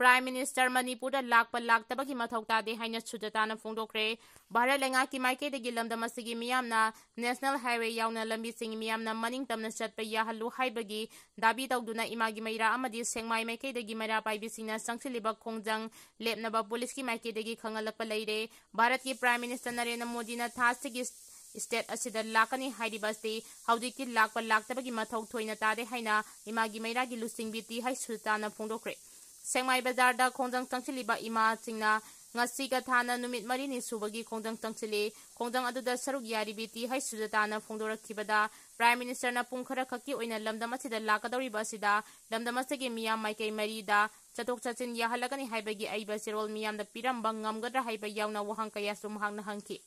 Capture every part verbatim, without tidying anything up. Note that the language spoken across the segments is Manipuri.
Prime Minister ꯃꯅꯤꯄꯨꯔꯗ ꯂꯥꯛꯄ ꯂꯥꯛꯇꯕꯒꯤ ꯃꯊꯧ ꯇꯥꯗꯦ ꯍꯥꯏꯅ ꯁꯨꯖꯇꯥꯅ ꯐꯣꯡꯗꯣꯛꯈ꯭ꯔꯦ꯫ ꯚꯥꯔꯠ ꯂꯩꯉꯥꯛꯀꯤ ꯃꯥꯏꯀꯩꯗꯒꯤ ꯂꯝꯗꯝ ꯑꯁꯤꯒꯤ ꯃꯤꯌꯥꯝꯅ National Highway ꯌꯥꯎꯅ ꯂꯝꯕꯤꯁꯤꯡ ꯃꯤꯌꯥꯝꯅ ꯃꯅꯤꯡ ꯇꯝꯅ ꯆꯠꯄ ꯌꯥꯍꯜꯂꯨ ꯍꯥꯏꯕꯒꯤ ꯗꯥꯕꯤ ꯇꯧꯗꯨꯅ ꯏꯃꯥꯒꯤ ꯃꯩꯔꯥ ꯑꯃꯗꯤ ꯁꯦꯛꯃꯥꯏ ꯃꯥꯏꯀꯩꯗꯒꯤ ꯃꯩꯔꯥ ꯄꯥꯏꯕꯤꯁꯤꯡꯅ ꯆꯪꯁꯤꯜꯂꯤꯕ ꯈꯣꯡꯖꯪ ꯂꯦꯞꯅꯕ ꯄꯨꯂꯤꯁꯀꯤ ꯃꯥꯏꯀꯩꯗꯒꯤ ꯈꯪꯍꯜꯂꯛꯄ ꯂꯩꯔꯦ꯫ ꯚꯥꯔꯠꯀꯤ Prime Minister ꯅꯔꯦꯟꯗ꯭ꯔ ꯃꯣꯗꯤꯅ ꯊꯥ ꯑꯁꯤꯒꯤ state ꯑꯁꯤꯗ ꯂꯥꯛꯀꯅꯤ ꯍꯥꯏꯔꯤꯕ ꯑꯁꯤ ꯍꯧꯖꯤꯛꯇꯤ ꯂꯥꯛꯄ ꯂꯥꯛꯇꯕꯒꯤ ꯃꯊꯧ ꯊꯣꯏꯅ ꯇꯥꯗꯦ ꯍꯥꯏꯅ ꯏꯃꯥꯒꯤ ꯃꯩꯔꯥꯒꯤ ꯂꯨꯆꯤꯡꯕꯤ ꯇꯤ ꯍꯩꯁ ꯁꯨꯖꯇꯥꯅ ꯐꯣꯡꯗꯣꯛꯈ꯭ꯔꯦ꯫ ꯁꯦꯛꯃꯥꯏ ꯕꯖꯥꯔꯗ ꯈꯣꯡꯖꯪ ꯆꯪꯁꯤꯜꯂꯤꯕ ꯏꯃꯥꯁꯤꯡꯅ ꯉꯁꯤꯒ ꯊꯥꯅ ꯅꯨꯃꯤꯠ ꯃꯔꯤꯅꯤ ꯁꯨꯕꯒꯤ ꯈꯣꯡꯖꯪ ꯆꯪꯁꯤꯜꯂꯤ꯫ ꯈꯣꯡꯖꯪ ꯑꯗꯨꯗ ꯁꯔꯨꯛ ꯌꯥꯔꯤꯕꯤ ꯇꯤ ꯍꯩꯁ ꯁꯨꯖꯇꯥꯅ ꯐꯣꯡꯗꯣꯔꯛꯈꯤꯕꯗ, Prime Minister ꯅ ꯄꯨꯡ ꯈꯔꯈꯛꯀꯤ ꯑꯣꯏꯅ ꯂꯝꯗꯝ ꯑꯁꯤꯗ ꯂꯥꯛꯀꯗꯧꯔꯤꯕ ꯑꯁꯤꯗ ꯂꯝꯗꯝ ꯑꯁꯤꯒꯤ ꯃꯤꯌꯥꯝ ꯃꯥꯏꯀꯩ ꯃꯔꯤꯗ ꯆꯠꯊꯣꯛ ꯆꯠꯁꯤꯟ ꯌꯥꯍꯜꯂꯛꯀꯅꯤ ꯍꯥꯏꯕꯒꯤ ꯑꯏꯕ ꯆꯦꯔꯣꯜ ꯃꯤꯌꯥꯝꯗ ꯄꯤꯔꯝꯕ ꯉꯝꯒꯗ꯭ꯔꯥ ꯍꯥꯏꯕ ꯌꯥꯎꯅ ꯋꯥꯍꯪ ꯀꯌꯥꯁꯨ ꯃꯍꯥꯛꯅ ꯍꯪꯈꯤ꯫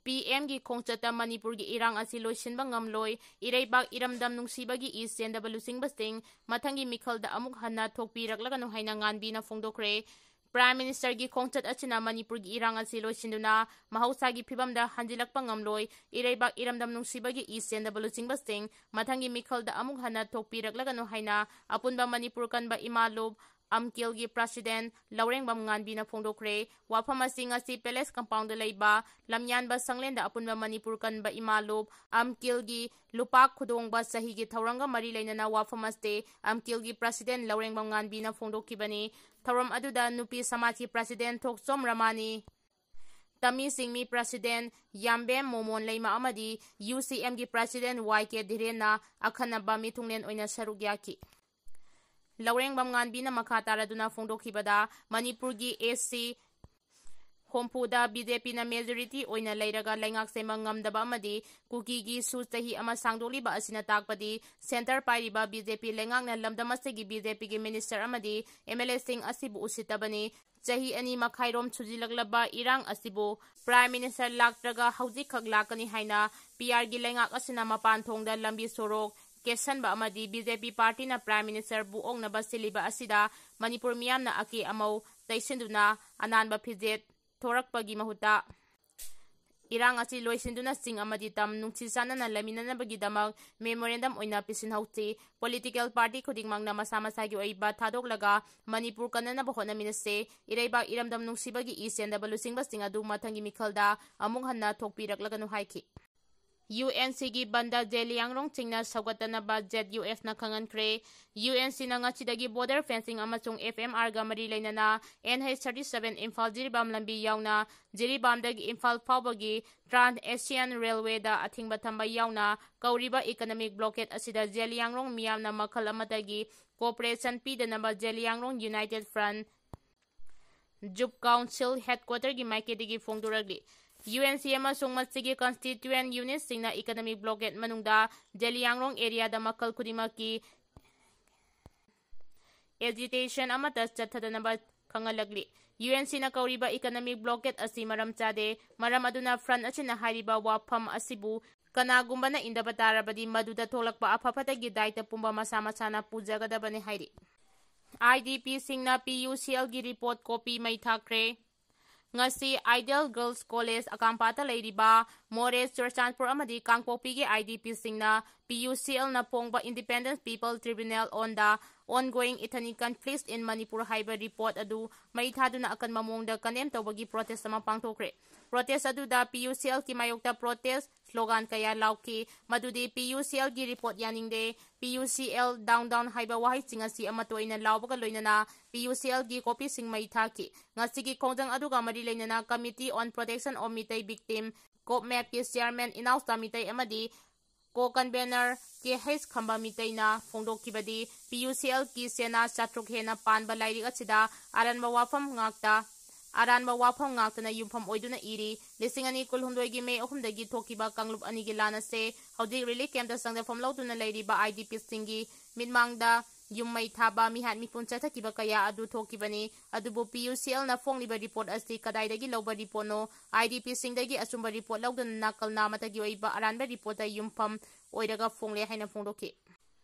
ꯄꯤ ꯑꯦꯝꯒꯤ ꯈꯣꯡꯆꯠꯇ ꯃꯅꯤꯄꯨꯔꯒꯤ ꯏꯔꯥꯡ ꯑꯁꯤ ꯂꯣꯏꯁꯤꯟꯕ ꯉꯝꯂꯣꯏ, ꯏꯔꯩꯕꯥꯛ ꯏꯔꯝꯗꯝ ꯅꯨꯡꯁꯤꯕꯒꯤ ꯏ ꯆꯦꯟꯗꯕ ꯂꯨꯆꯤꯡꯕꯁꯤꯡ ꯃꯊꯪꯒꯤ ꯃꯤꯈꯜꯗ ꯑꯃꯨꯛ ꯍꯟꯅ ꯊꯣꯛꯄꯤꯔꯛꯂꯒꯅꯨ ꯍꯥꯏꯅ ꯉꯥꯟꯕꯤꯅ ꯐꯣꯡꯗꯣꯛꯈ꯭ꯔꯦ꯫ Prime Minister ꯒꯤ ꯈꯣꯡꯆꯠ ꯑꯁꯤꯅ ꯃꯅꯤꯄꯨꯔꯒꯤ ꯏꯔꯥꯡ ꯑꯁꯤ ꯂꯣꯏꯁꯤꯟꯗꯨꯅ ꯃꯍꯧꯁꯥꯒꯤ ꯐꯤꯕꯝꯗ ꯍꯟꯖꯤꯜꯂꯛꯄ ꯉꯝꯂꯣꯏ, ꯏꯔꯩꯕꯥꯛ ꯏꯔꯝꯗꯝ ꯅꯨꯡꯁꯤꯕꯒꯤ ꯏ ꯆꯦꯟꯗꯕ ꯂꯨꯆꯤꯡꯕꯁꯤꯡ ꯃꯊꯪꯒꯤ ꯃꯤꯈꯜꯗ ꯑꯃꯨꯛ ꯍꯟꯅ ꯊꯣꯛꯄꯤꯔꯛꯂꯒꯅꯨ ꯍꯥꯏꯅ ꯑꯄꯨꯟꯕ ꯃꯅꯤꯄꯨꯔ ꯀꯟꯕ ꯏꯃꯥ ꯂꯨꯞ ꯑꯝꯀꯤꯜꯒꯤ President ꯂꯧꯔꯦꯡꯕꯝ ꯉꯥꯟꯕꯤꯅ ꯐꯣꯡꯗꯣꯛꯈ꯭ꯔꯦ꯫ ꯋꯥꯐꯝ ꯑꯁꯤ ꯉꯁꯤ Palace Compound ꯗ ꯂꯩꯕ ꯂꯝꯌꯥꯟꯕ ꯁꯪꯂꯦꯟꯗ ꯑꯄꯨꯟꯕ ꯃꯅꯤꯄꯨꯔ ꯀꯟꯕ ꯏꯃꯥ ꯂꯨꯞ ꯑꯝꯀꯤꯜꯒꯤ ꯂꯨꯄꯥ ꯈꯨꯗꯣꯡꯕ ꯆꯍꯤꯒꯤ ꯊꯧꯔꯝꯒ ꯃꯔꯤ ꯂꯩꯅꯅ ꯋꯥꯐꯝ ꯑꯁꯤ ꯑꯝꯀꯤꯜꯒꯤ President ꯂꯧꯔꯦꯡꯕꯝ ꯉꯥꯟꯕꯤꯅ ꯐꯣꯡꯗꯣꯛꯈꯤꯕꯅꯤ꯫ ꯊꯧꯔꯝ ꯑꯗꯨꯗ ꯅꯨꯄꯤ ꯁꯃꯥꯖꯀꯤ President ꯊꯣꯛꯆꯣꯝ ꯔꯃꯥꯅꯤ, ꯇꯃꯤ ꯁꯤꯡꯃꯤ President ꯌꯥꯝꯕꯦꯝ ꯃꯣꯃꯣꯟ ꯂꯩꯃ ꯑꯃꯗꯤ ꯌꯨ ꯁꯤ ꯑꯦꯝꯒꯤ President ꯋꯥꯏ ꯀꯦ ꯙꯤꯔꯦꯟꯅ ꯑꯈꯟꯅꯕ ꯃꯤꯊꯨꯡꯂꯦꯟ ꯑꯣꯏꯅ ꯁꯔꯨꯛ ꯌꯥꯈꯤ꯫ ꯂꯧꯔꯦꯡꯕꯝ ꯉꯥꯟꯕꯤꯅ ꯃꯈꯥ ꯇꯥꯔꯗꯨꯅ ꯐꯣꯡꯗꯣꯛꯈꯤꯕꯗ, ꯃꯅꯤꯄꯨꯔꯒꯤ ꯑꯦꯁ ꯁꯤ ꯍꯨꯝꯐꯨꯗ ꯕꯤ ꯖꯦ ꯄꯤꯅ majority ꯑꯣꯏꯅ ꯂꯩꯔꯒ ꯂꯩꯉꯥꯛ ꯁꯦꯝꯕ ꯉꯝꯗꯕ ꯑꯃꯗꯤ ꯀꯨꯀꯤꯒꯤꯁꯨ ꯆꯍꯤ ꯑꯃ ꯁꯥꯡꯗꯣꯛꯂꯤꯕ ꯑꯁꯤꯅ ꯇꯥꯛꯄꯗꯤ ꯁꯦꯟꯇꯔ ꯄꯥꯏꯔꯤꯕ ꯕꯤ ꯖꯦ ꯄꯤ ꯂꯩꯉꯥꯛꯅ ꯂꯝꯗꯝ ꯑꯁꯤꯒꯤ ꯕꯤ ꯖꯦ ꯄꯤꯒꯤ minister ꯑꯃꯗꯤ ꯑꯦꯝ ꯑꯦꯜ ꯑꯦꯁꯤꯡ ꯑꯁꯤꯕꯨ ꯎꯁꯤꯠꯇꯕꯅꯤ꯫ ꯆꯍꯤ ꯑꯅꯤ ꯃꯈꯥꯏꯔꯣꯝ ꯁꯨꯖꯤꯜꯂꯛꯂꯕ ꯏꯔꯥꯡ ꯑꯁꯤꯕꯨ Prime Minister ꯂꯥꯛꯇ꯭ꯔꯒ ꯍꯧꯖꯤꯛꯈꯛ ꯂꯥꯛꯀꯅꯤ ꯍꯥꯏꯅ ꯄꯤ ꯑꯥꯔꯒꯤ ꯂꯩꯉꯥꯛ ꯑꯁꯤꯅ ꯃꯄꯥꯟ ꯊꯣꯡꯗ ꯂꯝꯕꯤ ꯁꯣꯔꯣꯛ ꯀꯦꯠꯁꯟꯕ ꯑꯃꯗꯤ ꯕꯤ ꯖꯦ ꯄꯤ party ꯅ Prime Minister ꯕꯨ ꯑꯣꯛꯅꯕ ꯁꯤꯜꯂꯤꯕ ꯑꯁꯤꯗ ꯃꯅꯤꯄꯨꯔ ꯃꯤꯌꯥꯝꯅ ꯑꯀꯦ ꯑꯃꯧ ꯇꯩꯁꯤꯟꯗꯨꯅ ꯑꯅꯥꯟꯕ ꯐꯤꯖꯦꯠ ꯊꯣꯔꯛꯄꯒꯤ ꯃꯍꯨꯠꯇ ꯏꯔꯥꯡ ꯑꯁꯤ ꯂꯣꯏꯁꯤꯟꯗꯨꯅ ꯆꯤꯡ ꯑꯃꯗꯤ ꯇꯝ ꯅꯨꯡꯁꯤ ꯆꯥꯟꯅꯅ ꯂꯩꯃꯤꯟꯅꯅꯕꯒꯤꯗꯃꯛ memorandum ꯑꯣꯏꯅ ꯄꯤꯁꯤꯟꯍꯧꯁꯤ꯫ Political party ꯈꯨꯗꯤꯡꯃꯛꯅ ꯃꯁꯥ ꯃꯁꯥꯒꯤ ꯑꯣꯏꯕ ꯊꯥꯗꯣꯛꯂꯒ ꯃꯅꯤꯄꯨꯔ ꯀꯟꯅꯅꯕ ꯍꯣꯠꯅꯃꯤꯟꯅꯁꯦ꯫ ꯏꯔꯩꯕꯥꯛ ꯏꯔꯝꯗꯝ ꯅꯨꯡꯁꯤꯕꯒꯤ ꯏ ꯆꯦꯟꯗꯕ ꯂꯨꯆꯤꯡꯕꯁꯤꯡ ꯑꯗꯨ ꯃꯊꯪꯒꯤ ꯃꯤꯈꯜꯗ ꯑꯃꯨꯛ ꯍꯟꯅ ꯊꯣꯛꯄꯤꯔꯛꯂꯒꯅꯨ ꯍꯥꯏꯈꯤ꯫ UNCꯒꯤ ꯕꯟꯗ ꯖꯦꯂꯤꯌꯥꯡꯔꯣꯡ ꯆꯤꯡꯅ ꯁꯧꯒꯠꯇꯅꯕ ZUFꯅ ꯈꯪꯍꯟꯈ꯭ꯔꯦ꯫ UNCꯅ ꯉꯁꯤꯗꯒꯤ border fencing ꯑꯃꯁꯨꯡ FMRꯒ ꯃꯔꯤ ꯂꯩꯅꯅ NH thirty seven Imphal Jiribam ꯂꯝꯕꯤ ꯌꯥꯎꯅ ꯖꯤꯔꯤꯕꯥꯝꯗꯒꯤ ꯏꯝꯐꯥꯜ ꯐꯥꯎꯕꯒꯤ Trans Asian Railwayꯗ ꯑꯊꯤꯡꯕ ꯊꯝꯕ ꯌꯥꯎꯅ ꯀꯧꯔꯤꯕ economic blockade ꯑꯁꯤꯗ ꯖꯦꯂꯤꯌꯥꯡꯔꯣꯡ ꯃꯤꯌꯥꯝꯅ ꯃꯈꯜ ꯑꯃꯠꯇꯒꯤ cooperation ꯄꯤꯗꯅꯕ Zeliangrong United Front Youth Council headquarterꯒꯤ ꯃꯥꯏꯀꯩꯗꯒꯤ ꯐꯣꯡꯗꯣꯔꯛꯂꯤ꯫ UNC ꯑꯃꯁꯨꯡ ꯃꯁꯤꯒꯤ constituent unitꯁꯤꯡꯅ economic blockade ꯃꯅꯨꯡꯗ ꯖꯦꯂꯤꯌꯥꯡꯔꯣꯡ areaꯗ ꯃꯈꯜ ꯈꯨꯗꯤꯡꯃꯛꯀꯤ agitation ꯑꯃꯠꯇ ꯆꯠꯊꯗꯅꯕ ꯈꯪꯍꯜꯂꯛꯂꯤ꯫ UNCꯅ ꯀꯧꯔꯤꯕ economic blockade ꯑꯁꯤ ꯃꯔꯝ ꯆꯥꯗꯦ꯫ ꯃꯔꯝ ꯑꯗꯨꯅ front ꯑꯁꯤꯅ ꯍꯥꯏꯔꯤꯕ ꯋꯥꯐꯝ ꯑꯁꯤꯕꯨ ꯀꯅꯥꯒꯨꯝꯕꯅ ꯏꯟꯗꯕ ꯇꯥꯔꯕꯗꯤ ꯃꯗꯨꯗ ꯊꯣꯛꯂꯛꯄ ꯑꯐ ꯐꯠꯇꯒꯤ ꯗꯥꯏꯇ ꯄꯨꯝꯕ ꯃꯁꯥ ꯃꯁꯥꯅ ꯄꯨꯖꯒꯗꯕꯅꯤ ꯍꯥꯏꯔꯤ꯫ IDPꯁꯤꯡꯅ PUCLꯒꯤ report copy ꯃꯩ ꯊꯥꯈ꯭ꯔꯦ꯫ ꯉꯁꯤ Ideal Girls College ꯑꯀꯥꯝꯄꯥꯠꯇ ꯂꯩꯔꯤꯕ ꯃꯣꯔꯦ, ꯆꯨꯔꯆꯥꯟꯄꯨꯔ ꯑꯃꯗꯤ ꯀꯥꯡꯄꯣꯛꯄꯤꯒꯤ IDPꯁꯤꯡꯅ PUCLꯅ ꯐꯣꯡꯕ Independent People Tribunal on the Ongoing Ethnic Conflicts in Manipur ꯍꯥꯏꯕ report ꯑꯗꯨ ꯃꯩ ꯊꯥꯗꯨꯅ ꯑꯀꯟꯕ ꯃꯑꯣꯡꯗ condemn ꯇꯧꯕꯒꯤ protest ꯑꯃ ꯄꯥꯡꯊꯣꯛꯈ꯭ꯔꯦ꯫ Protest ꯑꯗꯨꯗ PUCLꯒꯤ ꯃꯥꯌꯣꯛꯇ protest slogan ꯀꯌꯥ ꯂꯥꯎꯈꯤ, ꯃꯗꯨꯗꯤ PUCLꯒꯤ report ꯌꯥꯅꯤꯡꯗꯦ, PUCL down down ꯍꯥꯏꯕ ꯋꯥꯍꯩꯁꯤꯡ ꯑꯁꯤ ꯑꯃꯠꯇ ꯑꯣꯏꯅ ꯂꯥꯎꯕꯒ ꯂꯣꯏꯅꯅ PUCLꯒꯤ copyꯁꯤꯡ ꯃꯩ ꯊꯥꯈꯤ꯫ ꯉꯁꯤꯒꯤ ꯈꯣꯡꯖꯪ ꯑꯗꯨꯒ ꯃꯔꯤ ꯂꯩꯅꯅ Committee on Protection of Meitei Victim, COPMEVꯀꯤ chairman ꯏꯅꯥꯎꯆꯥ ꯃꯤꯇꯩ ꯑꯃꯗꯤ co-convener KH ꯈꯝꯕ ꯃꯤꯇꯩꯅ ꯐꯣꯡꯗꯣꯛꯈꯤꯕꯗꯤ, PUCLꯒꯤ ꯆꯦꯅꯥ ꯆꯥꯇ꯭ꯔꯨꯛ ꯍꯦꯟꯅ ꯄꯥꯟꯕ ꯂꯥꯏꯔꯤꯛ ꯑꯁꯤꯗ ꯑꯔꯥꯟꯕ ꯋꯥꯐꯝ ꯉꯥꯛꯇ, ꯑꯔꯥꯟꯕ ꯋꯥꯐꯝ ꯉꯥꯛꯇꯅ ꯌꯨꯝꯐꯝ ꯑꯣꯏꯗꯨꯅ ꯏꯔꯤ꯫ ꯂꯤꯁꯤꯡ ꯑꯅꯤ ꯀꯨꯟꯍꯨꯝꯗꯣꯏꯒꯤ ꯃꯦ ꯑꯍꯨꯝꯗꯒꯤ ꯊꯣꯛꯈꯤꯕ ꯀꯥꯡꯂꯨꯞ ꯑꯅꯤꯒꯤ ꯂꯥꯟ ꯑꯁꯦ ꯍꯧꯖꯤꯛ relief campꯇ ꯆꯪꯖꯐꯝ ꯂꯧꯗꯨꯅ ꯂꯩꯔꯤꯕ IDPꯁꯤꯡꯒꯤ ꯃꯤꯠꯃꯥꯡꯗ ꯌꯨꯝ ꯃꯩ ꯊꯥꯕ, ꯃꯤꯍꯥꯠ ꯃꯤꯄꯨꯟ ꯆꯠꯊꯈꯤꯕ ꯀꯌꯥ ꯑꯗꯨ ꯊꯣꯛꯈꯤꯕꯅꯤ꯫ ꯑꯗꯨꯕꯨ PUCLꯅ ꯐꯣꯡꯂꯤꯕ report ꯑꯁꯤ ꯀꯗꯥꯏꯗꯒꯤ ꯂꯧꯕ reportꯅꯣ? IDPꯁꯤꯡꯗꯒꯤ ꯑꯆꯨꯝꯕ report ꯂꯧꯗꯨꯅ ꯅꯥꯀꯜ ꯅꯥꯝꯃꯇꯒꯤ ꯑꯣꯏꯕ ꯑꯔꯥꯟꯕ reportꯇ ꯌꯨꯝꯐꯝ ꯑꯣꯏꯔꯒ ꯐꯣꯡꯂꯦ ꯍꯥꯏꯅ ꯐꯣꯡꯗꯣꯛꯈꯤ꯫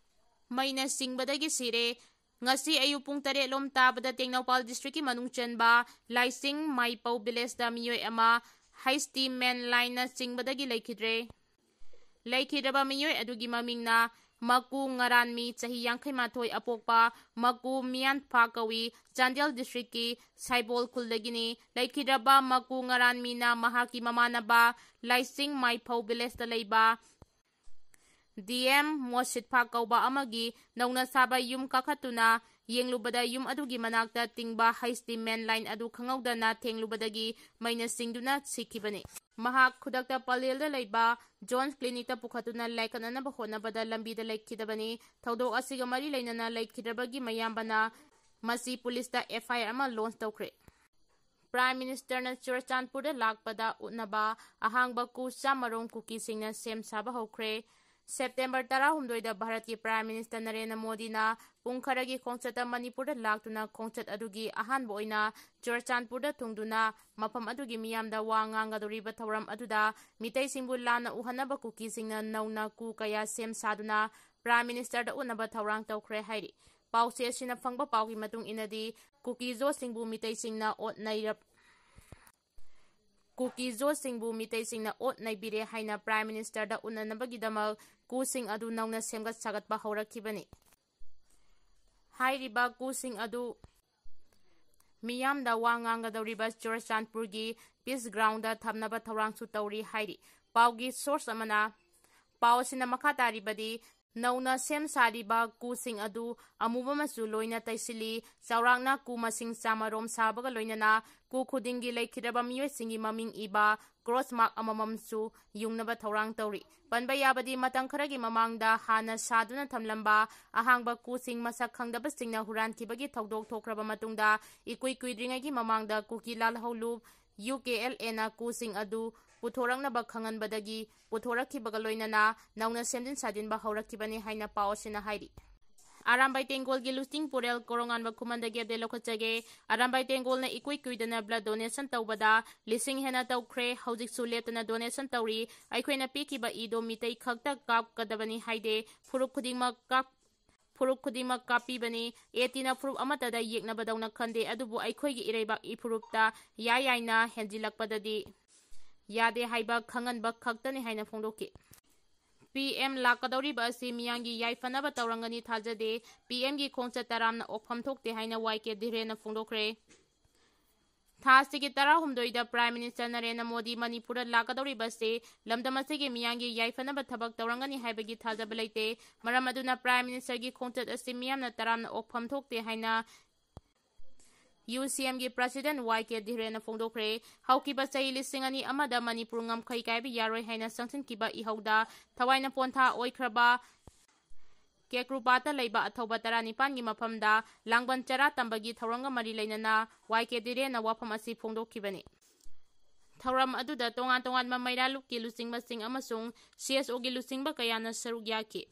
ꯃꯩꯅ ꯆꯤꯡꯕꯗꯒꯤ ꯁꯤꯔꯦ꯫ ꯉꯁꯤ ꯑꯌꯨꯛ ꯄꯨꯡ ꯇꯔꯦꯠ ꯂꯣꯝ ꯇꯥꯕꯗ ꯇꯦꯡꯅꯧꯄꯜ districtꯀꯤ ꯃꯅꯨꯡ ꯆꯟꯕ ꯂꯥꯏꯁꯤꯡ ꯃꯥꯏꯄꯧ villageꯇ ꯃꯤꯑꯣꯏ ꯑꯃ ꯍꯩꯁ ꯇꯤ ꯃꯦꯟ ꯂꯥꯏꯟꯅ ꯆꯤꯡꯕꯗꯒꯤ ꯂꯩꯈꯤꯗ꯭ꯔꯦ꯫ ꯂꯩꯈꯤꯗ꯭ꯔꯕ ꯃꯤꯑꯣꯏ ꯑꯗꯨꯒꯤ ꯃꯃꯤꯡꯅ ꯃꯀꯨ ꯉꯔꯥꯟꯃꯤ, ꯆꯍꯤ ꯌꯥꯡꯈꯩ ꯃꯥꯊꯣꯏ, ꯑꯄꯣꯛꯄ ꯃꯀꯨ ꯃꯤꯌꯥꯟꯐꯥ ꯀꯧꯏ, ꯆꯥꯟꯗꯦꯜ ꯗꯤꯁꯇ꯭ꯔꯤꯛꯀꯤ ꯁꯥꯏꯕꯣꯜ ꯈꯨꯜꯗꯒꯤꯅꯤ꯫ ꯂꯩꯈꯤꯗ꯭ꯔꯕ ꯃꯀꯨ ꯉꯔꯥꯟꯃꯤꯅ ꯃꯍꯥꯛꯀꯤ ꯃꯃꯥꯟꯅꯕ ꯂꯥꯏꯁꯤꯡ ꯃꯥꯏꯐꯧ ꯚꯤꯂꯦꯖꯇ ꯂꯩꯕ ꯗꯤ ꯑꯦꯝ ꯃꯣꯁꯤꯠꯐꯥ ꯀꯧꯕ ꯑꯃꯒꯤ ꯅꯧꯅ ꯁꯥꯕ ꯌꯨꯝ ꯀꯥꯈꯠꯇꯨꯅ ꯌꯦꯡꯂꯨꯕꯗ ꯌꯨꯝ ꯑꯗꯨꯒꯤ ꯃꯅꯥꯛꯇ ꯇꯤꯡꯕ ꯍꯩꯁ ꯇꯤ ꯃꯦꯟ ꯂꯥꯏꯟ ꯑꯗꯨ ꯈꯪꯍꯧꯗꯅ ꯊꯦꯡꯂꯨꯕꯗꯒꯤ ꯃꯩꯅ ꯆꯤꯡꯗꯨꯅ ꯁꯤꯈꯤꯕꯅꯤ꯫ ꯃꯍꯥꯛ ꯈꯨꯗꯛꯇ ꯄꯂꯦꯜꯗ ꯂꯩꯕ ꯖꯣꯟꯁ ꯀ꯭ꯂꯤꯅꯤꯛꯇ ꯄꯨꯈꯠꯇꯨꯅ ꯂꯥꯏꯀꯠꯅꯅꯕ ꯍꯣꯠꯅꯕꯗ ꯂꯝꯕꯤꯗ ꯂꯩꯈꯤꯗꯕꯅꯤ꯫ ꯊꯧꯗꯣꯛ ꯑꯁꯤꯒ ꯃꯔꯤ ꯂꯩꯅꯅ ꯂꯩꯈꯤꯗ꯭ꯔꯕꯒꯤ ꯃꯌꯥꯝꯕꯅ ꯃꯁꯤ ꯄꯨꯂꯤꯁꯇ ꯑꯦꯐ ꯑꯥꯏ ꯑꯥꯔ ꯑꯃ ꯂꯣꯟꯆ ꯇꯧꯈ꯭ꯔꯦ꯫ ꯄ꯭ꯔꯥꯏꯝ ꯃꯤꯅꯤꯁꯇꯔꯅ ꯆꯨꯔꯆꯥꯟꯄꯨꯔꯗ ꯂꯥꯛꯄꯗ ꯎꯠꯅꯕ ꯑꯍꯥꯡꯕ ꯀꯨ ꯆꯥꯃꯔꯣꯝ ꯀꯨꯀꯤꯁꯤꯡꯅ ꯁꯦꯝ ꯁꯥꯕ ꯍꯧꯈ꯭ꯔꯦ꯫ ꯁꯦꯞꯇꯦꯝꯕꯔ ꯇꯔꯥꯍꯨꯝꯗꯣꯏꯗ ꯚꯥꯔꯠꯀꯤ ꯄ꯭ꯔꯥꯏꯝ ꯃꯤꯅꯤꯁꯇꯔ ꯅꯔꯦꯟꯗ꯭ꯔ ꯃꯣꯗꯤꯅ ꯄꯨꯡ ꯈꯔꯒꯤ ꯈꯣꯡꯆꯠꯇ ꯃꯅꯤꯄꯨꯔꯗ ꯂꯥꯛꯇꯨꯅ ꯈꯣꯡꯆꯠ ꯑꯗꯨꯒꯤ ꯑꯍꯥꯟꯕ ꯑꯣꯏꯅ ꯆꯨꯔꯆꯥꯟꯄꯨꯔꯗ ꯊꯨꯡꯗꯨꯅ ꯃꯐꯝ ꯑꯗꯨꯒꯤ ꯃꯤꯌꯥꯝꯗ ꯋꯥ ꯉꯥꯡꯒꯗꯧꯔꯤꯕ ꯊꯧꯔꯝ ꯑꯗꯨꯗ ꯃꯤꯇꯩꯁꯤꯡꯕꯨ ꯂꯥꯟꯅ ꯎꯍꯟꯅꯕ ꯀꯨꯀꯤꯁꯤꯡꯅ ꯅꯧꯅ ꯀꯨ ꯀꯌꯥ ꯁꯦꯝ ꯁꯥꯗꯨꯅ ꯄ꯭ꯔꯥꯏꯝ ꯃꯤꯅꯤꯁꯇꯔꯗ ꯎꯠꯅꯕ ꯊꯧꯔꯥꯡ ꯇꯧꯈ꯭ꯔꯦ ꯍꯥꯏꯔꯤ꯫ ꯄꯥꯎꯆꯦ ꯑꯁꯤꯅ ꯐꯪꯕ ꯄꯥꯎꯒꯤ ꯃꯇꯨꯡ ꯏꯟꯅꯗꯤ ꯀꯨꯀꯤꯖꯣꯁꯤꯡꯕꯨ ꯃꯤꯇꯩꯁꯤꯡꯅ ꯑꯣꯠ ꯅꯩꯔꯞ-, ꯀꯨꯀꯤꯖꯣꯁꯤꯡꯕꯨ ꯃꯤꯇꯩꯁꯤꯡꯅ ꯑꯣꯠ ꯅꯩꯕꯤꯔꯦ ꯍꯥꯏꯅ ꯄ꯭ꯔꯥꯏꯝ ꯃꯤꯅꯤꯁꯇꯔꯗ ꯎꯠꯅꯅꯕꯒꯤꯗꯃꯛ ꯀꯨꯁꯤꯡ ꯑꯗꯨ ꯅꯧꯅ ꯁꯦꯝꯒꯠ ꯁꯥꯒꯠꯄ ꯍꯧꯔꯛꯈꯤꯕꯅꯤ꯫ ꯍꯥꯏꯔꯤꯕ ꯀꯨꯁꯤꯡ ꯑꯗꯨ ꯃꯤꯌꯥꯝꯗ ꯋꯥ ꯉꯥꯡꯒꯗꯧꯔꯤꯕ ꯆꯨꯔꯆꯥꯟꯄꯨꯔꯒꯤ ꯄꯤꯁ ꯒ꯭ꯔꯥꯎꯟꯗ ꯊꯝꯅꯕ ꯊꯧꯔꯥꯡꯁꯨ ꯇꯧꯔꯤ ꯍꯥꯏꯔꯤ꯫ ꯄꯥꯎꯒꯤ ꯁꯣꯔꯁ ꯑꯃꯅ ꯄꯥꯎ ꯑꯁꯤꯅ ꯃꯈꯥ ꯇꯥꯔꯤꯕꯗꯤ, ꯅꯧꯅ ꯁꯦꯝ ꯁꯥꯔꯤꯕ ꯀꯨꯁꯤꯡ ꯑꯗꯨ ꯑꯃꯨꯕ ꯃꯆꯨ ꯂꯣꯏꯅ ꯇꯩꯁꯤꯜꯂꯤ꯫ ꯆꯥꯎꯔꯥꯛꯅ ꯀꯨ ꯃꯁꯤꯡ ꯆꯥꯃꯔꯣꯝ ꯁꯥꯕꯒ ꯂꯣꯏꯅꯅ ꯀꯨ ꯈꯨꯗꯤꯡꯒꯤ ꯂꯩꯈꯤꯗ꯭ꯔꯕ ꯃꯤꯑꯣꯏꯁꯤꯡꯒꯤ ꯃꯃꯤꯡ ꯏꯕ ꯀ꯭ꯔꯣꯁ ꯃꯥꯔꯛ ꯑꯃꯃꯝꯁꯨ ꯌꯨꯡꯅꯕ ꯊꯧꯔꯥꯡ ꯇꯧꯔꯤ꯫ ꯄꯟꯕ ꯌꯥꯕꯗꯤ, ꯃꯇꯝ ꯈꯔꯒꯤ ꯃꯃꯥꯡꯗ ꯍꯥꯟꯅ ꯁꯥꯗꯨꯅ ꯊꯝꯂꯝꯕ ꯑꯍꯥꯡꯕ ꯀꯨꯁꯤꯡ ꯃꯁꯛ ꯈꯪꯗꯕꯁꯤꯡꯅ ꯍꯨꯔꯥꯟꯈꯤꯕꯒꯤ ꯊꯧꯗꯣꯛ ꯊꯣꯛꯈ꯭ꯔꯕ ꯃꯇꯨꯡꯗ, ꯏꯀꯨꯏ ꯀꯨꯏꯗ꯭ꯔꯤꯉꯩꯒꯤ ꯃꯃꯥꯡꯗ ꯀꯨꯀꯤ ꯂꯥꯜꯍꯧꯂꯨꯞ ꯌꯨ ꯀꯦ ꯑꯦꯜ ꯑꯦꯅ ꯀꯨꯁꯤꯡ ꯑꯗꯨ ꯄꯨꯊꯣꯔꯛꯅꯕ ꯈꯪꯍꯟꯕꯗꯒꯤ ꯄꯨꯊꯣꯔꯛꯈꯤꯕꯒ ꯂꯣꯏꯅꯅ ꯅꯧꯅ ꯁꯦꯝꯖꯤꯟ ꯁꯥꯖꯤꯟꯕ ꯍꯧꯔꯛꯈꯤꯕꯅꯤ ꯍꯥꯏꯅ ꯄꯥꯎ ꯑꯁꯤꯅ ꯍꯥꯏꯔꯤ꯫ ꯑꯔꯥꯝꯕꯥꯏ ꯇꯦꯡꯒꯣꯜꯒꯤ ꯂꯨꯆꯤꯡ ꯄꯨꯔꯦꯜ ꯀꯣꯔꯣꯉꯥꯟꯕ ꯈꯨꯃꯟꯗꯒꯤ ꯑꯞꯗꯦꯠ ꯂꯧꯈꯠꯆꯒꯦ꯫ ꯑꯔꯥꯝꯕꯥꯏ ꯇꯦꯡꯒꯣꯜꯅ ꯏꯀꯨꯏ ꯀꯨꯏꯗꯅ ꯕ꯭ꯂꯗ ꯗꯣꯅꯦꯁꯟ ꯇꯧꯕꯗ ꯂꯤꯁꯤꯡ ꯍꯦꯟꯅ ꯇꯧꯈ꯭ꯔꯦ꯫ ꯍꯧꯖꯤꯛꯁꯨ ꯂꯦꯞꯇꯅ ꯗꯣꯅꯦꯁꯟ ꯇꯧꯔꯤ꯫ ꯑꯩꯈꯣꯏꯅ ꯄꯤꯈꯤꯕ ꯏꯗꯣ ꯃꯤꯇꯩ ꯈꯛꯇ ꯀꯥꯞꯀꯗꯕꯅꯤ ꯍꯥꯏꯗꯦ꯫ ꯐꯨꯔꯨꯞ ꯈꯨꯗꯤꯡꯃꯛ ꯀꯥꯞ-, ꯐꯨꯔꯨꯞ ꯈꯨꯗꯤꯡꯃꯛ ꯀꯥꯞꯄꯤꯕꯅꯤ꯫ ꯑꯦ ꯇꯤꯅ ꯐꯨꯔꯨꯞ ꯑꯃꯠꯇꯗ ꯌꯦꯛꯅꯕꯗꯧꯅ ꯈꯟꯗꯦ, ꯑꯗꯨꯕꯨ ꯑꯩꯈꯣꯏꯒꯤ ꯏꯔꯩꯕꯥꯛ ꯏꯐꯨꯔꯨꯞꯇ ꯌꯥꯏ ꯌꯥꯏꯅ ꯍꯦꯟꯖꯤꯜꯂꯛꯄꯗꯗꯤ ꯌꯥꯗꯦ ꯍꯥꯏꯕ ꯈꯪꯍꯟꯕ ꯈꯛꯇꯅꯤ ꯍꯥꯏꯅ ꯐꯣꯡꯗꯣꯛꯈꯤ꯫ ꯄꯤ ꯑꯦꯝ ꯂꯥꯛꯀꯗꯧꯔꯤꯕ ꯑꯁꯤ ꯃꯤꯌꯥꯝꯒꯤ ꯌꯥꯏꯐꯅꯕ ꯇꯧꯔꯝꯒꯅꯤ ꯊꯥꯖꯗꯦ꯫ ꯄꯤ ꯑꯦꯝꯒꯤ ꯈꯣꯡꯆꯠ ꯇꯔꯥꯝꯅ ꯑꯣꯛꯐꯝ ꯊꯣꯛꯇꯦ ꯍꯥꯏꯅ ꯋꯥꯏ ꯀꯦ ꯙꯤꯔꯦꯟꯅ ꯐꯣꯡꯗꯣꯛꯈ꯭ꯔꯦ꯫ ꯊꯥ ꯑꯁꯤꯒꯤ ꯇꯔꯥꯍꯨꯝꯗꯣꯏꯗ Prime Minister ꯅꯔꯦꯟꯗ꯭ꯔ ꯃꯣꯗꯤ ꯃꯅꯤꯄꯨꯔꯗ ꯂꯥꯛꯀꯗꯧꯔꯤꯕ ꯑꯁꯤ ꯂꯝꯗꯝ ꯑꯁꯤꯒꯤ ꯃꯤꯌꯥꯝꯒꯤ ꯌꯥꯏꯐꯅꯕ ꯊꯕꯛ ꯇꯧꯔꯝꯒꯅꯤ ꯍꯥꯏꯕꯒꯤ ꯊꯥꯖꯕ ꯂꯩꯇꯦ꯫ ꯃꯔꯝ ꯑꯗꯨꯅ Prime Ministerꯒꯤ ꯈꯣꯡꯆꯠ ꯑꯁꯤ ꯃꯤꯌꯥꯝꯅ ꯇꯔꯥꯝꯅ ꯑꯣꯛꯐꯝ ꯊꯣꯛꯇꯦ ꯍꯥꯏꯅ ꯌꯨ ꯁꯤ ꯑꯦꯝꯒꯤ President ꯋꯥꯏ ꯀꯦ ꯙꯤꯔꯦꯟꯅ ꯐꯣꯡꯗꯣꯛꯈ꯭ꯔꯦ꯫ ꯍꯧꯈꯤꯕ ꯆꯍꯤ ꯂꯤꯁꯤꯡ ꯑꯅꯤ ꯑꯃꯗ ꯃꯅꯤꯄꯨꯔ ꯉꯝꯈꯩ ꯀꯥꯏꯕ ꯌꯥꯔꯣꯏ ꯍꯥꯏꯅ ꯆꯪꯁꯤꯟꯈꯤꯕ ꯏꯍꯧꯗ ꯊꯋꯥꯏꯅ ꯄꯣꯟꯊꯥ ꯑꯣꯏꯈ꯭ꯔꯕ ꯀꯦꯀ꯭ꯔꯨꯄꯥꯠꯇ ꯂꯩꯕ ꯑꯊꯧꯕ ꯇꯔꯥꯅꯤꯄꯥꯟꯒꯤ ꯃꯐꯝꯗ ꯂꯥꯡꯕꯟ ꯆꯔꯥ ꯇꯝꯕꯒꯤ ꯊꯧꯔꯝꯒ ꯃꯔꯤ ꯂꯩꯅꯅ ꯋꯥꯏ ꯀꯦ ꯙꯤꯔꯦꯟꯅ ꯋꯥꯐꯝ ꯑꯁꯤ ꯐꯣꯡꯗꯣꯛꯈꯤꯕꯅꯤ꯫ ꯊꯧꯔꯝ ꯑꯗꯨꯗ ꯇꯣꯉꯥꯟ ꯇꯣꯉꯥꯟꯕ ꯃꯩꯔꯥ ꯂꯨꯞꯀꯤ ꯂꯨꯆꯤꯡꯕꯁꯤꯡ ꯑꯃꯁꯨꯡ ꯁꯤ ꯑꯦꯁ ꯑꯣꯒꯤ ꯂꯨꯆꯤꯡꯕ ꯀꯌꯥꯅ ꯁꯔꯨꯛ ꯌꯥꯈꯤ꯫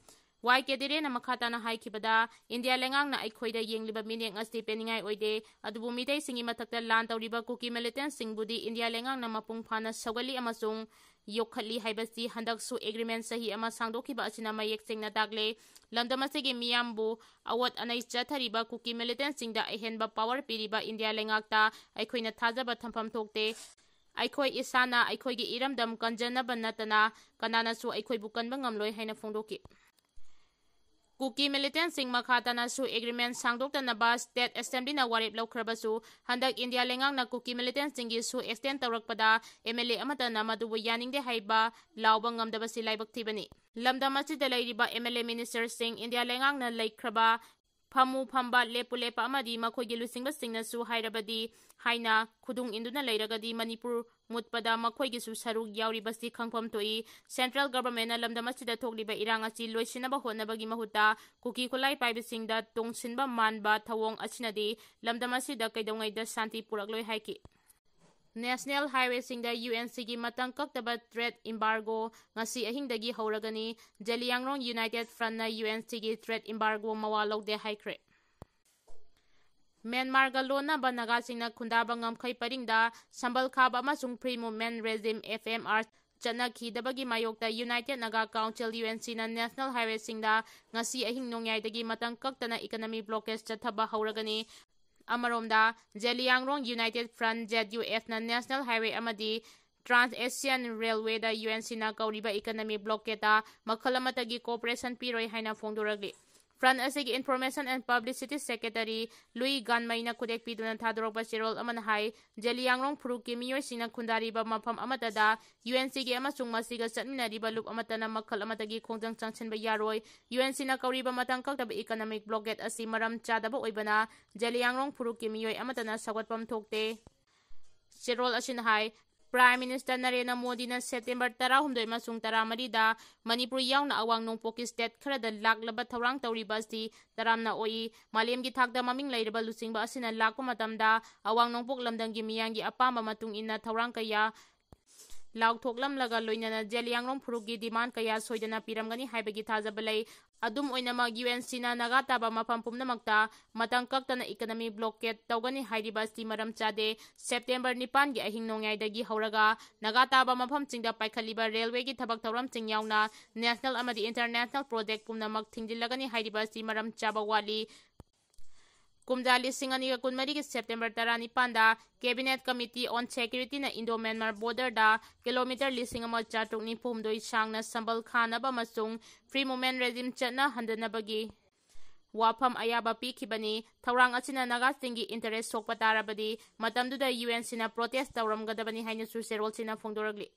ꯋꯥꯏ ꯀꯦ ꯙꯤꯔꯦꯟꯅ ꯃꯈꯥ ꯇꯥꯅ ꯍꯥꯏꯈꯤꯕꯗ, ꯏꯟꯗꯤꯌꯥ ꯂꯩꯉꯥꯛꯅ ꯑꯩꯈꯣꯏꯗ ꯌꯦꯡꯂꯤꯕ ꯃꯤꯠꯌꯦꯡ ꯑꯁꯤ ꯄꯦꯟꯅꯤꯡꯉꯥꯏ ꯑꯣꯏꯗꯦ, ꯑꯗꯨꯕꯨ ꯃꯤꯇꯩꯁꯤꯡꯒꯤ ꯃꯊꯛꯇ ꯂꯥꯟ ꯇꯧꯔꯤꯕ ꯀꯨꯀꯤ militantꯁꯤꯡꯕꯨꯗꯤ ꯏꯟꯗꯤꯌꯥ ꯂꯩꯉꯥꯛꯅ ꯃꯄꯨꯡ ꯐꯥꯅ ꯁꯧꯒꯠꯂꯤ ꯑꯃꯁꯨꯡ ꯌꯣꯛꯈꯠꯂꯤ ꯍꯥꯏꯕꯁꯤ ꯍꯟꯗꯛꯁꯨ agreement ꯆꯍꯤ ꯑꯃ ꯁꯥꯡꯗꯣꯛꯈꯤꯕ ꯑꯁꯤꯅ ꯃꯌꯦꯛ ꯁꯦꯡꯅ ꯇꯥꯛꯂꯦ꯫ ꯂꯝꯗꯝ ꯑꯁꯤꯒꯤ ꯃꯤꯌꯥꯝꯕꯨ ꯑꯋꯣꯠ ꯑꯅꯩ ꯆꯠꯊꯔꯤꯕ ꯀꯨꯀꯤ militantꯁꯤꯡꯗ ꯑꯍꯦꯟꯕ power ꯄꯤꯔꯤꯕ ꯏꯟꯗꯤꯌꯥ ꯂꯩꯉꯥꯛꯇ ꯑꯩꯈꯣꯏꯅ ꯊꯥꯖꯕ ꯊꯝꯐꯝ ꯊꯣꯛꯇꯦ꯫ ꯑꯩꯈꯣꯏ ꯏꯁꯥꯅ ꯑꯩꯈꯣꯏꯒꯤ ꯏꯔꯝꯗꯝ ꯀꯟꯖꯅꯕ ꯅꯠꯇꯅ ꯀꯅꯥꯅꯁꯨ ꯑꯩꯈꯣꯏꯕꯨ ꯀꯟꯕ ꯉꯝꯂꯣꯏ ꯍꯥꯏꯅ ꯐꯣꯡꯗꯣꯛꯈꯤ꯫ ꯀꯨꯀꯤ militantꯁꯤꯡ ꯃꯈꯥ ꯇꯥꯅꯁꯨ agreement ꯁꯥꯡꯗꯣꯛꯇꯅꯕ State Assemblyꯅ ꯋꯥꯔꯦꯞ ꯂꯧꯈ꯭ꯔꯕꯁꯨ, ꯍꯟꯗꯛ ꯏꯟꯗꯤꯌꯥ ꯂꯩꯉꯥꯛꯅ ꯀꯨꯀꯤ militantꯁꯤꯡꯒꯤꯁꯨ extend ꯇꯧꯔꯛꯄꯗ ꯑꯦꯝ ꯑꯦꯜ ꯑꯦ ꯑꯃꯠꯇꯅ ꯃꯗꯨꯕꯨ ꯌꯥꯅꯤꯡꯗꯦ ꯍꯥꯏꯕ ꯂꯥꯎꯕ ꯉꯝꯗꯕꯁꯤ ꯂꯥꯏꯕꯛ ꯊꯤꯕꯅꯤ꯫ ꯂꯝꯗꯝ ꯑꯁꯤꯗ ꯂꯩꯔꯤꯕ ꯑꯦꯝ ꯑꯦꯜ ꯑꯦ ministerꯁꯤꯡ ꯏꯟꯗꯤꯌꯥ ꯂꯩꯉꯥꯛꯅ ꯂꯩꯈ꯭ꯔꯕ ꯐꯝꯃꯨ ꯐꯝꯕ, ꯂꯦꯞꯄꯨ ꯂꯦꯞꯄ ꯑꯃꯗꯤ ꯃꯈꯣꯏꯒꯤ ꯂꯨꯆꯤꯡꯕꯁꯤꯡꯅꯁꯨ ꯍꯥꯏꯔꯕꯗꯤ ꯍꯥꯏꯅ ꯈꯨꯗꯨꯡ ꯏꯟꯗꯨꯅ ꯂꯩꯔꯒꯗꯤ ꯃꯅꯤꯄꯨꯔ ꯃꯨꯠꯄꯗ ꯃꯈꯣꯏꯒꯤꯁꯨ ꯁꯔꯨꯛ ꯌꯥꯎꯔꯤꯕꯁꯤ ꯈꯪꯐꯝ ꯊꯣꯛꯏ꯫ Central Governmentꯅ ꯂꯝꯗꯝ ꯑꯁꯤꯗ ꯊꯣꯛꯂꯤꯕ ꯏꯔꯥꯡ ꯑꯁꯤ ꯂꯣꯏꯁꯤꯟꯅꯕ ꯍꯣꯠꯅꯕꯒꯤ ꯃꯍꯨꯠꯇ ꯀꯨꯀꯤ ꯈꯨꯠꯂꯥꯏ ꯄꯥꯏꯕꯁꯤꯡꯗ ꯇꯣꯡꯁꯤꯟꯕ ꯃꯥꯟꯕ ꯊꯧꯑꯣꯡ ꯑꯁꯤꯅꯗꯤ ꯂꯝꯗꯝ ꯑꯁꯤꯗ ꯀꯩꯗꯧꯉꯩꯗ ꯁꯥꯟꯇꯤ ꯄꯨꯔꯛꯂꯣꯏ ꯍꯥꯏꯈꯤ꯫ National highwayꯁꯤꯡꯗ ꯌꯨ ꯑꯦꯟ ꯁꯤꯒꯤ ꯃꯇꯝ ꯀꯛꯇꯕ trade embargo ꯉꯁꯤ ꯑꯍꯤꯡꯗꯒꯤ ꯍꯧꯔꯒꯅꯤ꯫ ꯖꯦꯂꯤꯌꯥꯡꯔꯣꯡ United Frontꯅ ꯌꯨ ꯑꯦꯟ ꯁꯤꯒꯤ trade embargo ꯃꯋꯥ ꯂꯧꯗꯦ ꯍꯥꯏꯈ꯭ꯔꯦ꯫ ꯃ꯭ꯌꯥꯟꯃꯥꯔꯒ ꯂꯣꯟꯅꯕ ꯅꯥꯒꯥꯁꯤꯡꯅ ꯈꯨꯟꯗꯥꯕ ꯉꯝꯈꯩ ꯄꯔꯤꯡꯗ ꯁꯝꯕꯜ ꯈꯥꯕ ꯑꯃꯁꯨꯡ Free Movement Regime, F M R, ꯆꯠꯅꯈꯤꯗꯕꯒꯤ ꯃꯥꯌꯣꯛꯇ United Naga Council, UNCꯅ national highwayꯁꯤꯡꯗ ꯉꯁꯤ ꯑꯍꯤꯡ ꯅꯣꯡꯌꯥꯏꯗꯒꯤ ꯃꯇꯝ ꯀꯛꯇꯅ economic blockade ꯆꯠꯊꯕ ꯍꯧꯔꯒꯅꯤ꯫ ꯑꯃꯔꯣꯝꯗ, Zeliangrong United Front, Z U Fꯅ national highway ꯑꯃꯗꯤ Trans-Asian Railwayꯗ UNCꯅ ꯀꯧꯔꯤꯕ economic blockadeꯇ ꯃꯈꯜ ꯑꯃꯠꯇꯒꯤ cooperation ꯄꯤꯔꯣꯏ ꯍꯥꯏꯅ ꯐꯣꯡꯗꯣꯔꯛꯂꯤ꯫ Front ꯑꯁꯤꯒꯤ Information and Publicity Secretary ꯂꯨꯏ ꯒꯥꯟꯃꯩꯅ ꯈꯨꯗꯦꯛ ꯄꯤꯗꯨꯅ ꯊꯥꯗꯣꯔꯛꯄ ꯆꯦꯔꯣꯜ ꯑꯃꯅ ꯍꯥꯏ, ꯖꯦꯂꯤꯌꯥꯡꯔꯣꯡ ꯐꯨꯔꯨꯞꯀꯤ ꯃꯤꯑꯣꯏꯁꯤꯡꯅ ꯈꯨꯟꯗꯥꯔꯤꯕ ꯃꯐꯝ ꯑꯃꯠꯇꯗ UNCꯒꯤ ꯑꯃꯁꯨꯡ ꯃꯁꯤꯒ ꯆꯠꯃꯤꯟꯅꯔꯤꯕ ꯂꯨꯞ ꯑꯃꯠꯇꯅ ꯃꯈꯜ ꯑꯃꯠꯇꯒꯤ ꯈꯣꯡꯖꯪ ꯆꯪꯁꯤꯟꯕ ꯌꯥꯔꯣꯏ꯫ UNCꯅ ꯀꯧꯔꯤꯕ ꯃꯇꯝ ꯀꯛꯇꯕ economic blockade ꯑꯁꯤ ꯃꯔꯝ ꯆꯥꯗꯕ ꯑꯣꯏꯕꯅ ꯖꯦꯂꯤꯌꯥꯡꯔꯣꯡ ꯐꯨꯔꯨꯞꯀꯤ ꯃꯤꯑꯣꯏ ꯑꯃꯠꯇꯅ ꯁꯧꯒꯠꯐꯝ ꯊꯣꯛꯇꯦ꯫ ꯆꯦꯔꯣꯜ ꯑꯁꯤꯅ ꯍꯥꯏ, Prime Minister ꯅꯔꯦꯟꯗ꯭ꯔ ꯃꯣꯗꯤꯅ September ꯇꯔꯥꯍꯨꯝꯗꯣꯏ ꯑꯃꯁꯨꯡ ꯇꯔꯥꯃꯔꯤꯗ ꯃꯅꯤꯄꯨꯔ ꯌꯥꯎꯅ ꯑꯋꯥꯡ ꯅꯣꯡꯄꯣꯛꯀꯤ state ꯈꯔꯗ ꯂꯥꯛꯂꯕ ꯊꯧꯔꯥꯡ ꯇꯧꯔꯤꯕ ꯑꯁꯤ ꯇꯔꯥꯝꯅ ꯑꯣꯛꯏ꯫ ꯃꯥꯂꯦꯝꯒꯤ ꯊꯥꯛꯇ ꯃꯃꯤꯡ ꯂꯩꯔꯕ ꯂꯨꯆꯤꯡꯕ ꯑꯁꯤꯅ ꯂꯥꯛꯄ ꯃꯇꯝꯗ ꯑꯋꯥꯡ ꯅꯣꯡꯄꯣꯛ ꯂꯝꯗꯝꯒꯤ ꯃꯤꯌꯥꯝꯒꯤ ꯑꯄꯥꯝꯕ ꯃꯇꯨꯡ ꯏꯟꯅ ꯊꯧꯔꯥꯡ ꯀꯌꯥ ꯂꯥꯎꯊꯣꯛꯂꯝꯂꯒ ꯂꯣꯏꯅꯅ ꯖꯦꯂꯤꯌꯥꯡꯔꯣꯡ ꯐꯨꯔꯨꯞꯀꯤ demand ꯀꯌꯥ ꯁꯣꯏꯗꯅ ꯄꯤꯔꯝꯒꯅꯤ ꯍꯥꯏꯕꯒꯤ ꯊꯥꯖꯕ ꯂꯩ꯫ ꯑꯗꯨꯝ ꯑꯣꯏꯅꯃꯛ, UNCꯅ ꯅꯥꯒꯥ ꯇꯥꯕ ꯃꯐꯝ ꯄꯨꯝꯅꯃꯛꯇ ꯃꯇꯝ ꯀꯛꯇꯅ economic blockade ꯇꯧꯒꯅꯤ ꯍꯥꯏꯔꯤꯕ ꯑꯁꯤ ꯃꯔꯝ ꯆꯥꯗꯦ꯫ September ꯅꯤꯄꯥꯟꯒꯤ ꯑꯍꯤꯡ ꯅꯣꯡꯌꯥꯏꯗꯒꯤ ꯍꯧꯔꯒ ꯅꯥꯒꯥ ꯇꯥꯕ ꯃꯐꯝꯁꯤꯡꯗ ꯄꯥꯏꯈꯠꯂꯤꯕ railwayꯒꯤ ꯊꯕꯛ ꯊꯧꯔꯝꯁꯤꯡ ꯌꯥꯎꯅ national ꯑꯃꯗꯤ international project ꯄꯨꯝꯅꯃꯛ ꯊꯤꯡꯖꯤꯜꯂꯒꯅꯤ ꯍꯥꯏꯔꯤꯕ ꯑꯁꯤ ꯃꯔꯝ ꯆꯥꯕ ꯋꯥꯠꯂꯤ꯫ ꯀꯨꯝꯖꯥ ꯂꯤꯁꯤꯡ ꯑꯅꯤꯒ ꯀꯨꯟꯃꯔꯤꯒꯤ September ꯇꯔꯥꯅꯤꯄꯥꯟꯗ Cabinet Committee on Securityꯅ Indo-Myanmar borderꯗ kilometre ꯂꯤꯁꯤꯡ ꯑꯃ ꯆꯥꯇ꯭ꯔꯨꯛ ꯅꯤꯐꯨ ꯍꯨꯝꯗꯣꯏ ꯁꯥꯡꯅ ꯁꯝꯕꯜ ꯈꯥꯅꯕ ꯑꯃꯁꯨꯡ free movement regime ꯆꯠꯅꯍꯟꯗꯅꯕꯒꯤ ꯋꯥꯐꯝ ꯑꯌꯥꯕ ꯄꯤꯈꯤꯕꯅꯤ꯫ ꯊꯧꯔꯥꯡ ꯑꯁꯤꯅ ꯅꯥꯒꯥꯁꯤꯡꯒꯤ interest ꯁꯣꯛꯄ ꯇꯥꯔꯕꯗꯤ ꯃꯇꯝꯗꯨꯗ UNCꯅ protest ꯇꯧꯔꯝꯒꯗꯕꯅꯤ ꯍꯥꯏꯅꯁꯨ ꯆꯦꯔꯣꯜꯁꯤꯅ ꯐꯣꯡꯗꯣꯔꯛꯂꯤ꯫